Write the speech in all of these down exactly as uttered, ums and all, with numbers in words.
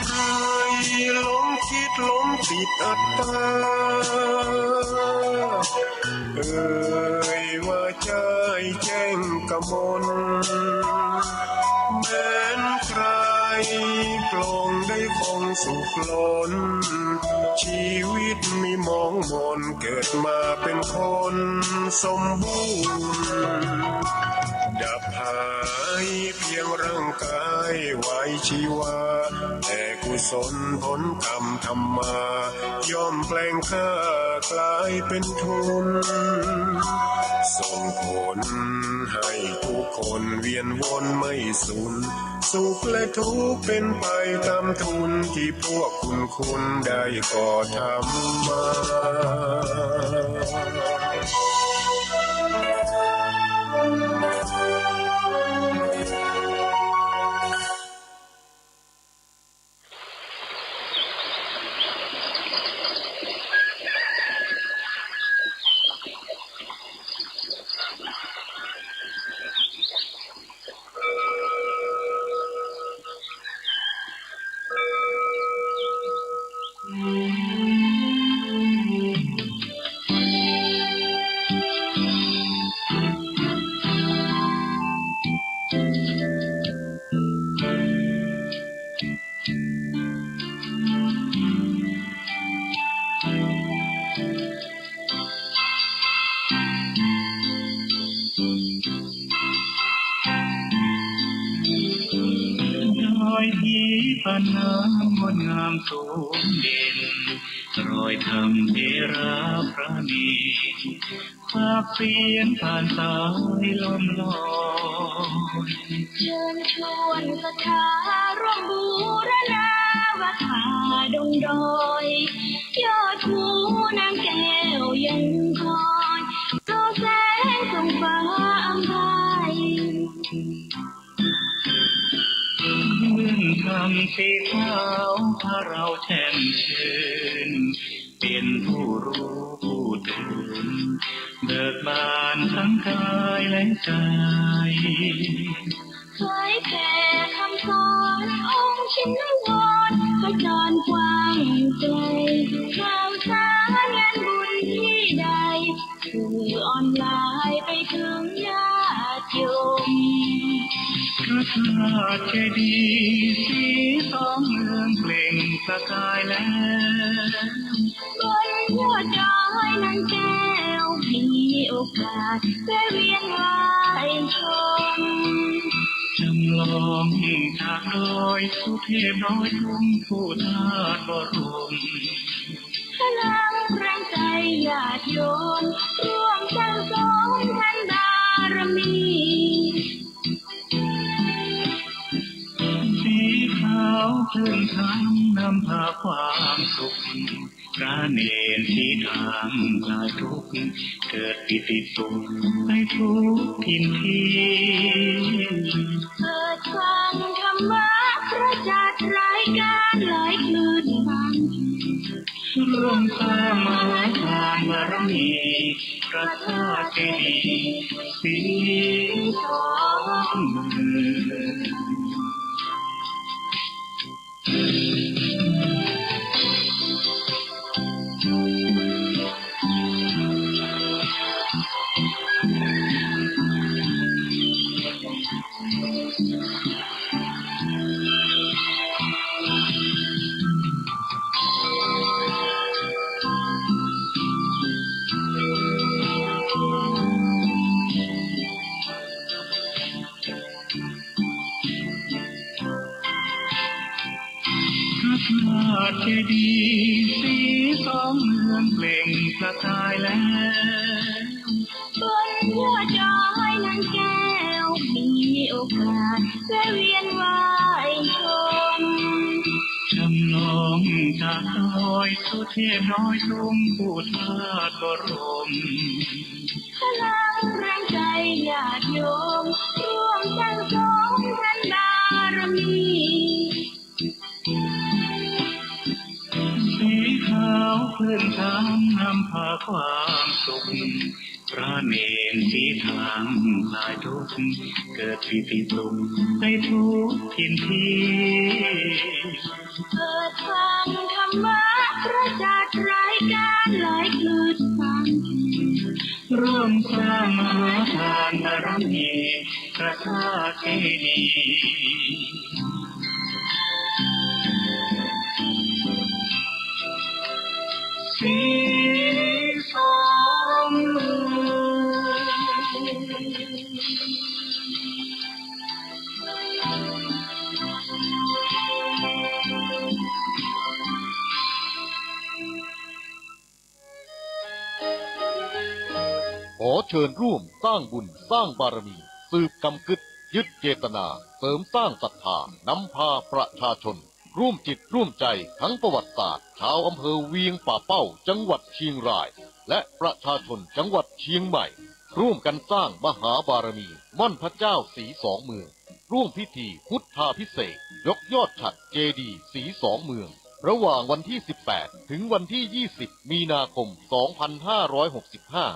เคยหลงคิดหลงติดอัตตา เอ่ยว่าใจ้แจ้งกมล แม้นใคร่ปลงได้คงสุขล้น ชีวิตมีหมองหมน เกิดมาเป๋นคนสมบูรณ์ ดับหายเพียงร่างก๋ายไว้ชีวา แต่กุศลผลกรรมทำมา ย่อมแปลงข้ากลายเป๋นทุน ส่งผลให้ทุกคนเวียนวนไม่สูญ สุขและทุกข์เป๋นไปต๋ามทุน ตี้พวกคุณคุณได้ก่อทำมา ดอยผีผาน้ำงดงามสูงเด่น รอยธรรมเถระพระเณร ปากเสียงผ่านสายลมลอย เชิญชวนศรัทธาร่วมบูรณา วัดป่าดงดอย ยอดภูนางแก้วยังคอย ส่องแสงส่องฟ้าอำไพ เมืองธรรมสีขาวพาเราแช่มชื่น เป๋นผู้รู้ผู้ตื่น เบิกบานทั้งกายและใจ๋ เผยแผ่คำสอนองค์ชินวร ขจรกว้างไกล ข่าวสารงานบุญที่ใด สื่อออนไลน์ไปถึงญาติโยม พระธาตุเจดีย์สีทองเรืองเปล่งประกายแล้ว บนยอดดอยนางแก้ว มีโอกาสแวะเวียนไหว้ชม จำลองจากดอยสุเทพดอยตุง ผู้ธาตุบรม พลังแรงใจ๋ญาติโยม ร่วมสั่งสมทานบารมี สีขาวคลื่นธรรมนำพาความสุข พระเณรสีทางคลายทุกข์ เกิดปีติสุขไปทุกถิ่นที่ เปิดฟังธรรมะพระจัดรายการหลายคลื่นบางที ร่วมสร้างมหาทานบารมี พระธาตุเจดีย์สีทองเมือง พระธาตุเจดีย์สีทองเมืองเปล่งประกายแล้ว บนยอดดอยนางแก้ว มีโอกาสแวะเวียนไหว้ชม จำลองจากดอยสุเทพดอยตุง ผู้ธาตุบรม พลังแรงใจ๋ญาติโยม ร่วมสั่งสมทานบารมี สีขาวคลื่นธรรมนำพาความสุข พระเณรสีทางคลายทุกข์ เกิดปีติสุขในทุกถิ่นที่ เปิดฟังธรรมะพระจัดรายการหลายคืนฟัง ร่วมสร้างมหาทานบารมีพระธาตุเจดีย์ สีสอง ขอเชิญร่วมสร้างบุญสร้างบารมี สืบกำกึ๊ดยึดเจตนา เสริมสร้างศรัทธา นำพาประชาชน ร่วมจิตร่วมใจ ทั้งประวัติศาสตร์ ชาวอำเภอเวียงป่าเป้า จังหวัดเชียงราย และประชาชนจังหวัดเชียงใหม่ ร่วมกันสร้างมหาบารมีม่อนพระเจ้าสีสองเมือง ร่วมพิธีพุทธาภิเษก ยกยอดฉัตรเจดีย์สีสองเมือง ระหว่างวันที่สิบแปด ถึงวันที่ยี่สิบ มีนาคม สองพันห้าร้อยหกสิบห้า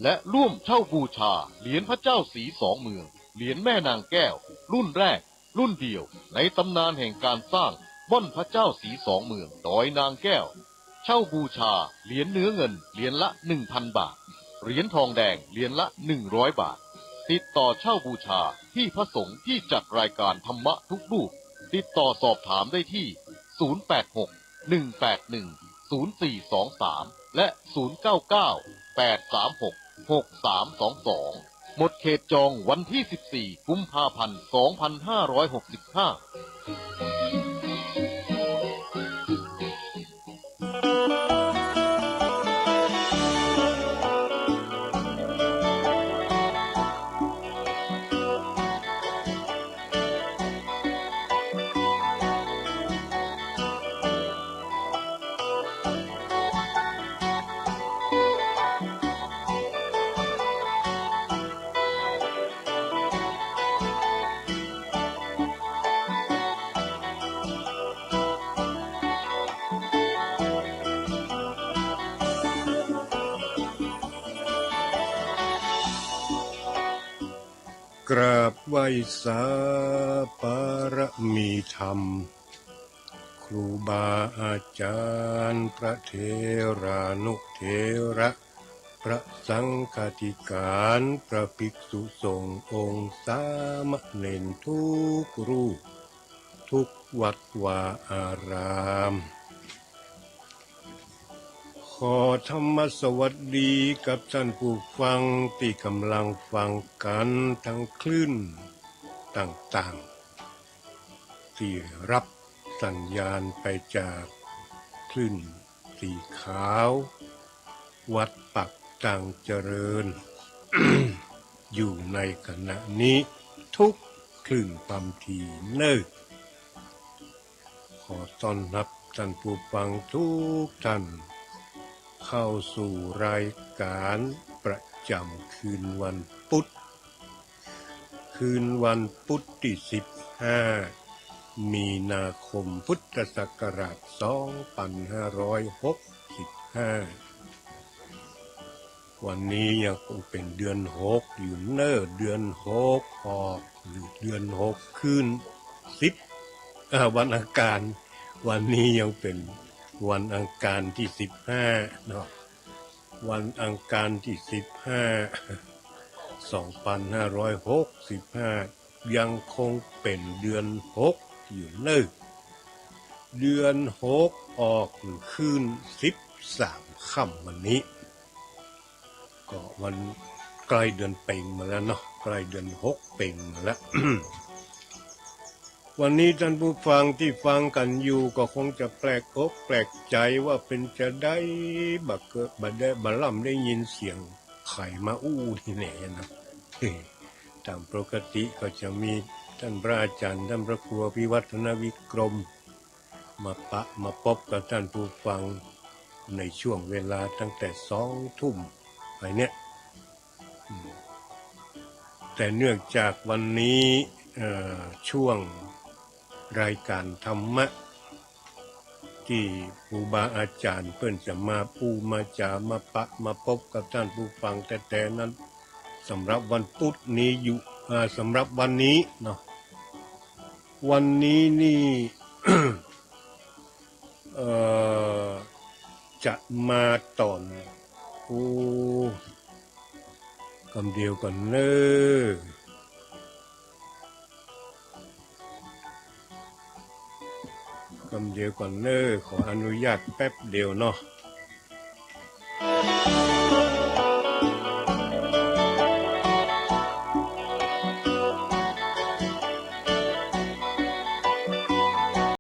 และร่วมเช่าบูชาเหรียญพระเจ้าสีสองเมือง เหรียญแม่นางแก้ว รุ่นแรก รุ่นเดียวในตำนานแห่งการสร้างม่อนพระเจ้าสีสองเมือง ดอยนางแก้ว เช่าบูชาเหรียญเนื้อเงินเหรียญละ หนึ่งพัน บาท เหรียญทองแดงเหรียญละ หนึ่งร้อย บาท ติดต่อเช่าบูชาที่พระสงฆ์ที่จัดรายการธรรมะทุกรูป ติดต่อสอบถามได้ที่ ศูนย์แปดหก หนึ่งแปดหนึ่ง ศูนย์สี่สองสาม และ ศูนย์เก้าเก้า แปดสามหก หกสามสองสอง หมดเขตจองวันที่สิบสี่ กุมภาพันธ์ สองพันห้าร้อยหกสิบห้า กราบไหว้สาบารมีธรรม ครูบาอาจารย์ พระเถรานุเถระ พระสังฆาธิการ พระภิกษุสงฆ์องค์สามเณรทุกรูป ทุกวัดวาอาราม ขอธรรมสวัสดีกับท่านผู้ฟังตี้กำลังฟังกั๋นทางคลื่นต่างๆ ตี้รับสัญญาณไปจากคลื่นสีขาว วัดปากตางเจริญ อยู่ในขณะนี้ทุกคลื่นความถี่เน่อ ขอต้อนรับท่านผู้ฟังทุกท่าน เข้าสู่รายการประจำคืนวันพุธ คืนวันพุธตี้สิบห้า มีนาคม พุทธศักราช สองพันห้าร้อยหกสิบห้า วันนี้ยังคงเป๋นเดือนหกอยู่เน่อ เดือนหกออก หรือเดือนหกขึ้น สิบ อ่า วันอังคาร วันนี้ยังเป๋นวันอังคารตี้สิบห้าเนาะ วันอังคารตี้สิบห้า สองพันห้าร้อยหกสิบห้า ยังคงเป๋นเดือนหกอยู่เน่อ เดือนหกออกขึ้นสิบสามค่ำวันนี้ ก็วันใกล้เดือนเป็งมาแล้วเนาะ ใกล้เดือนหกเป็งมาแล้ว วันนี้ท่านผู้ฟังตี้ฟังกั๋นอยู่ก็คงจะแปลกอกแปลกใจ๋ว่าเป๋นจาใด บ่เกย บ่ได้ บ่ล่ำได้ยินเสียงใผมาอู้ตี้แหนนะ ต๋ามปกติก็จะมีต้านพระอาจ๋ารย์ ต้านพระครูอภิวัฒนวิกรม มาปะมาปบกับต้านผู้ฟังในช่วงเวลาตั้งแต่สองทุ่มไปเนี่ย อืม แต่เนื่องจากวันนี้ เอ่อ ช่วงรายการธรรมะ ตี้ครูบาอาจ๋ารย์เปิ้นจะมาปู๋มาจ๋ามาปะมาปบกับต้านผู้ฟังแต๊ๆ นั้น สำหรับวันปุ๊ดนี้อยู่ อ่า สำหรับวันนี้เนาะ วันนี้นี่ เอ่อ จะมาต๋อน โอ้ กำเดียวก่อนเน่อ กำเดียวก่อนเน่อ ขออนุญาตแป๊บเดียวเนาะ